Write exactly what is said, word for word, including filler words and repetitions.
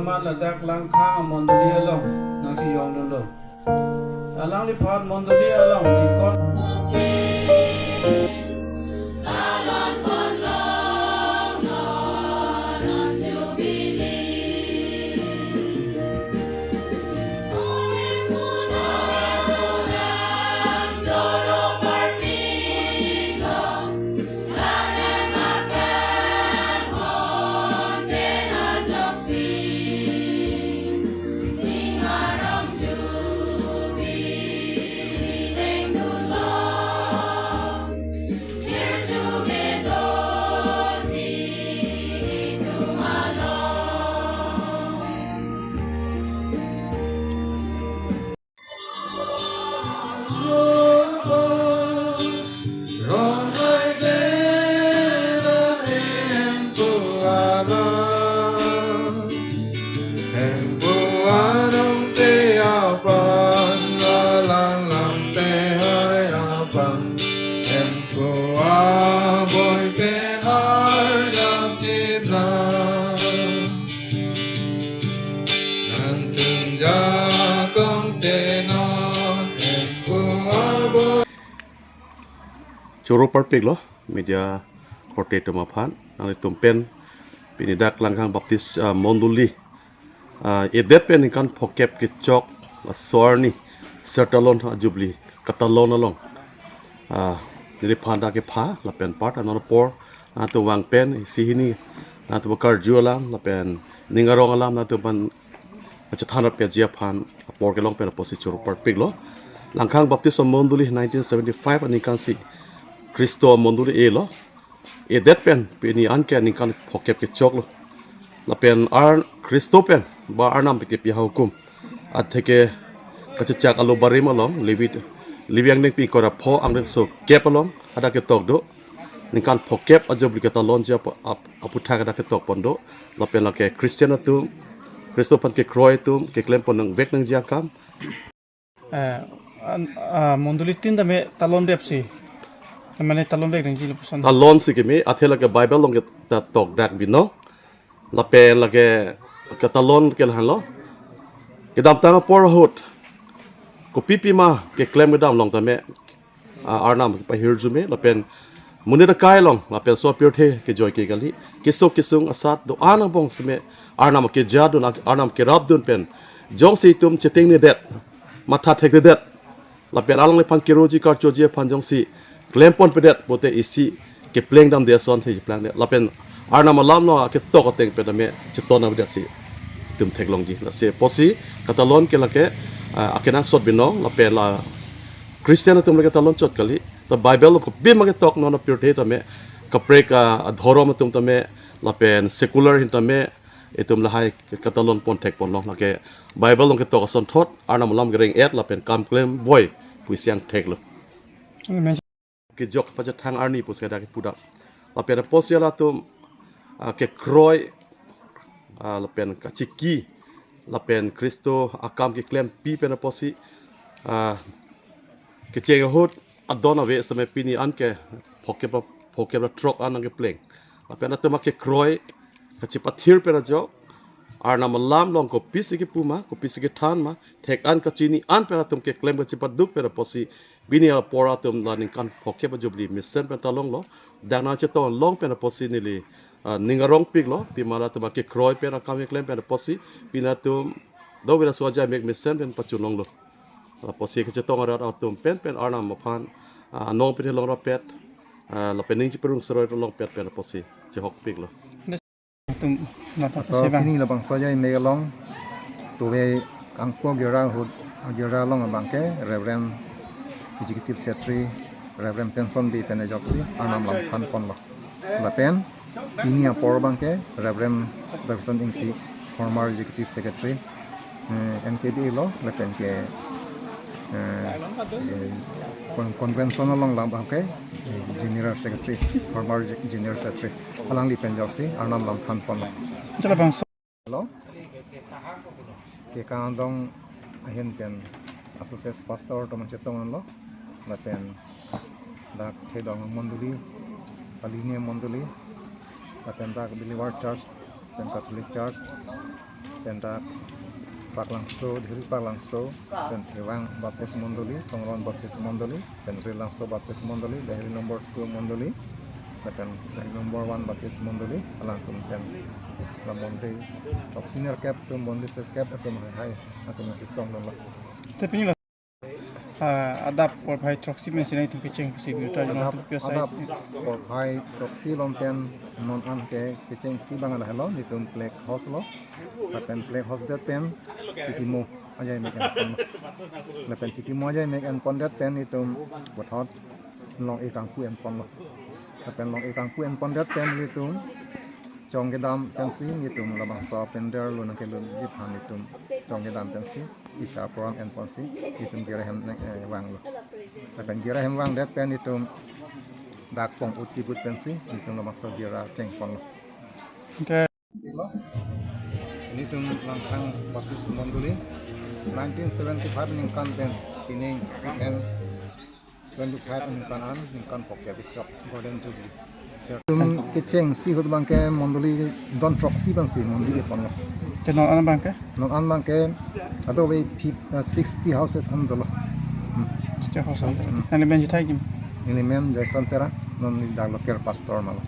Amat ladak Langkhang mondoli along nangchijongdunlo. Alangliphan mondoli along deacon. Choro parpiklo media korte atum aphan, nanglitum pen pini dak Langkhang Baptist, ah, mondoli, ah, edet pen ningkan phokep kechok, ah, sorni sertalon, ah, jubilee katalon along, ah, neliphan dak kepha lapen part anor apor nangtum vang pen isi hini nangtum karju alam lapen ning arong alam nangtum aphan chethan rapji aphan apor kelong pen apotsi choro parpiklo. Langkhang Baptist mondoli nineteen seventy-five aningkan si Khristo mondoli elo. Edet pen pini anke ningkan phokep kechoklo. Lapen Ar Khristo pen ba Arnam pen kepi ahukum atheke kachechak alo barim along Levi, Levi angdengpi ingkoi ra pho angdengso kep along hadak ketok do. Ningkan phokep a jubilee katalonji ap-, ap-, aphuthak hadak ketok pon do. Lapen lake Christian atum, Khristo aphan kekroi atum keklem pon nangvek nangji akam. Eh, an-, ah, mondoli tin tame talon rep si. Mane talonvek nangji lapuson. Talon si keme, athe lake Bible along ke ta tok dak binong. Lapen lake katalon ke lahenlo. Kedamtang apor ahut kopi pima keklem kedam along tame, ah, Arnam pahirjume lapen monit akai along lapen so pirthe kejoi ke kali, kesung kesung asat do-an angbong seme Arnam kejadun, Arnam kerapdun pen jongsi itum chetingnedet, matha thekdedet, lapen alangliphan keroji karchoji aphan jongsi klem ponpedet pote isi kepleng damde ason the plangde. Lapen Arnam alam along aketok ateng pen tame cheton avedet si itum theklongji. Lasi apotsi katalon ke lake, ah, akenangsot binong lapen la Christian atum lake talon chot kali. Ta Bible along kopi ma ketok non pirthe tame kaprek, ah, adhorom atum tame lapen secular ahin tame itum lahai katalon pon thek ponlong, lake Bible along ketok asonthot Arnam alam kereng-et lapen kam klem voi pusi angtheklo. Amen. Kejok pachethang arni pusi dak kepu dak. Lapen apotsi latum, ah, kekroi, ah, lapen kachiki, lapen Khristo akam keklempi pen apotsi, ah, kecheng ahut adon ave seme pini anke phokep, phokep ra throk an nangkepleng. Lapen atum akekroi kachipathir pen ajok Arnam alam along kopisi kepu ma, kopisi kethan ma, thek an kachini an pen atum keklem kachipaduk pen apotsi pini apor atum la ningkan phokep a jubilee mesen pen talonglo. Dak nangchetong long pen apotsi neli, ah, ning arongpiklo, pima latum akekroi pen akam keklem pen apotsi pini atum dovira so ajai mek mesen pen pachunlonglo. Apotsi kachetong arat atum pen pen Arnam aphan, ah, anong pen long rapet, ah, lapen ning chiperung seroi long pet pen apotsi chehokpiklo. Atum nata. Laso sebang pini labangso ajai mek along tuve angpo gira ahut, agira along abangke Reverend Executive Secretary Reverend Tenson Bey pen ajoksi Arnam alam than ponlo. Lapen pini apor abangke Reverend Davison Ingti, former Executive Secretary, eh, N K B A lo, lapen ke, eh, eh, con-, convention along abangke, eh, General Secretary, former General Secretary, alangli pen ajoksi Arnam alam than ponlo. Chala bangso. Hello. Ke Kangdong ahin pen Associate Pastor atum chetong anlo, lapen dak Thedong mondoli, Palinia mondoli, lapen dak Believer Church Catholic Church, pen dak Paklangso, Dihri Paklangso, pen Thevang Baptist Mondoli, Songron Baptist Mondoli, pen Rilangso Baptist Mondoli, Dihri number two Mondoli, pen Dihri number one Baptist Mondoli, alangtum pen la Mondoli throksi nerkep atum, Mondoli sirkep atum hai hai atum nangchetong dunlo. Te pini la, ah, adap porphai throksi pensi nangtum kecheng pusi birta jona Adap, tu pia sai. Adap porphai throksi along pen non an ke kechengsi abang lahelo, nelitum flag host lo. Lapen flag host det pen chikimo ajai mek enponlo. Lapen chikimo ajai mek enpon det pen nelitum puthot long-e kangpu enponlo. Lapen long-e kangpu enpon det pen nelitum chongkedam pensi nelitum labangso pandal lo nangkelunji aphan nelitum chongkedam pensi isa program enponsi nelitum girja hem nang, eh, vanglo. Lapen girja hem vang det pen nelitum dak pong-ut kibut pensi nelitum labangso girja chengponlo. Anke nelitum Langthang Baptist Mondoli nineteen seventy-five aningkan pen pining two thousand twenty-five aningkan an ningkan phongo kep chok Golden Jubilee. Sir, nelitum kechengsi ahut abang ke Mondoli don throksi pensi Mondoli keponlo. Te non an abang ke? Non an abang ke ado ve fif-, eh, sixty houses an dolo. Hmm. Sixty houses an dolo. Hmm. Nangli men Jithai Kim? Neli men Jason Terang, non neli dak local pastor malo.